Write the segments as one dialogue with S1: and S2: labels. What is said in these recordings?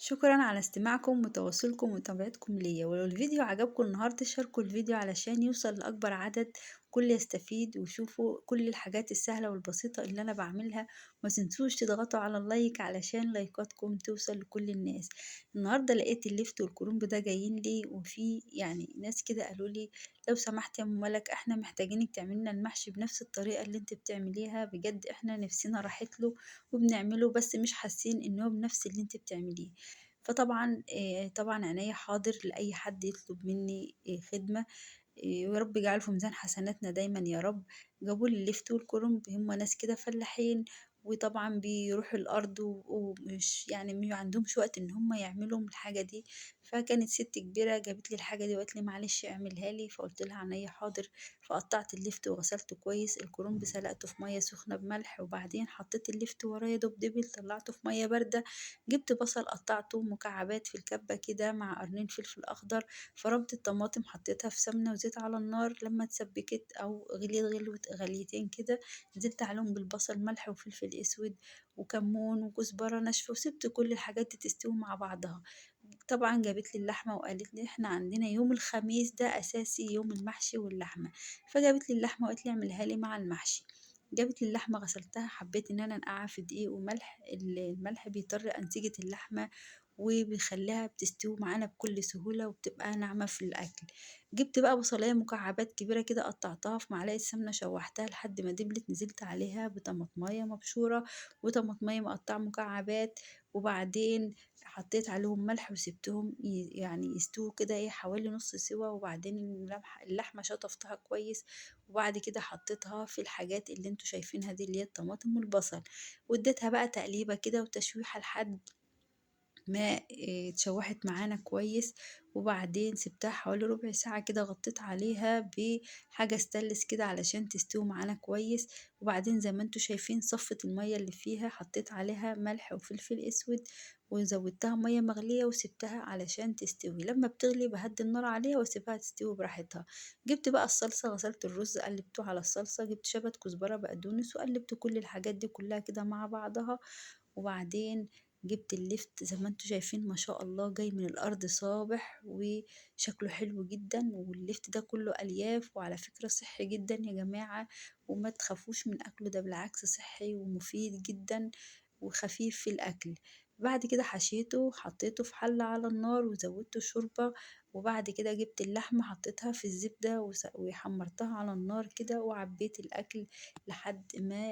S1: شكرا على استماعكم وتواصلكم ومتابعتكم ليا، ولو الفيديو عجبكم النهاردة شاركوا الفيديو علشان يوصل لأكبر عدد، كل يستفيد ويشوفوا كل الحاجات السهلة والبسيطة اللي أنا بعملها. وما تنسوش تضغطوا على ال like علشان لايكاتكم توصل لكل الناس. النهاردة لقيت اللفت والكرنب ده جايين لي، وفي يعني ناس كده قالوا لي لو سمحت يا ام ملك احنا محتاجينك تعملي لنا المحشي بنفس الطريقة اللي انت بتعمليها، بجد احنا نفسنا راحت له وبنعمله بس مش حاسين ان هو بنفس اللي انت بتعمليه. فطبعا طبعا عينيا حاضر لأي حد يطلب مني خدمة، ويا رب يجعله في ميزان حسناتنا دايما يا رب. جابوا لي اللفت والكرنب، هم ناس كده فلاحين وطبعا بيروحوا الارض ومش يعني ما عندهمش وقت ان هم يعملوا الحاجه دي. فكانت ست كبيره جابت لي الحاجه دي وقالت لي معلش اعملها لي، فقلت لها عينيا حاضر. فقطعت اللفت وغسلته كويس، الكرنب سلقته في ميه سخنه بملح، وبعدين حطيت اللفت ورايا دب دبل طلعته في ميه بارده. جبت بصل قطعته مكعبات في الكبه كده مع قرنين فلفل اخضر، فرمت الطماطم حطيتها في سمنه وزيت على النار لما اتسبكت او غليت غلوه غليتين كده، نزلت عليهم بالبصل ملح وفلفل اسود وكمون وكزبره ناشفه، وسبت كل الحاجات دي تستوي مع بعضها. طبعا جابت لي اللحمه وقالت لي احنا عندنا يوم الخميس ده اساسي يوم المحشي واللحمه، فجابت لي اللحمه وقالت لي اعملها لي مع المحشي. جابت لي اللحمه غسلتها، حبيت ان انا انقعها في دقيق وملح، الملح بيطري انسجه اللحمه وبيخليها بتستوي معانا بكل سهولة وبتبقى ناعمة في الأكل. جبت بقى بصلاية مكعبات كبيرة كده قطعتها في معلقة سمنة، شوحتها لحد ما دبلت، نزلت عليها بطماطماية مبشورة وطماطماية مقطعة مكعبات، وبعدين حطيت عليهم ملح وسبتهم يعني يستووا كده ايه حوالي نص سوا. وبعدين اللحمة شطفتها كويس، وبعد كده حطيتها في الحاجات اللي انتوا شايفينها دي اللي هي الطماطم والبصل، واديتها بقى تقليبة كده وتشويحة لحد ما اتشوحت معانا كويس. وبعدين سبتها حوالي ربع ساعة كده، غطيت عليها بحاجة ستانلس كده علشان تستوي معانا كويس. وبعدين زي ما انتوا شايفين صفت المية اللي فيها، حطيت عليها ملح وفلفل اسود وزودتها مية مغلية وسبتها علشان تستوي. لما بتغلي بهدي النار عليها واسيبها تستوي براحتها. جبت بقى الصلصة، غسلت الرز قلبته على الصلصة، جبت شبت كزبرة بقدونس وقلبت كل الحاجات دي كلها كده مع بعضها. وبعدين جبت اللفت زي ما انتوا شايفين ما شاء الله جاي من الارض صابح وشكله حلو جدا، واللفت ده كله الياف، وعلى فكرة صحي جدا يا جماعة، وما تخافوش من اكله، ده بالعكس صحي ومفيد جدا وخفيف في الاكل. بعد كده حشيته حطيته في حلة على النار وزودته شوربة، وبعد كده جبت اللحمة حطيتها في الزبدة وحمرتها على النار كده، وعبيت الأكل لحد ما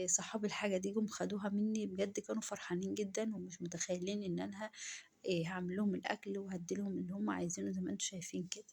S1: صحاب الحاجة دي جم خدوها مني. بجد كانوا فرحانين جدا ومش متخيلين ان انا هعمل لهم الأكل وهدي لهم اللي هم عايزينه زي ما انتم شايفين كده.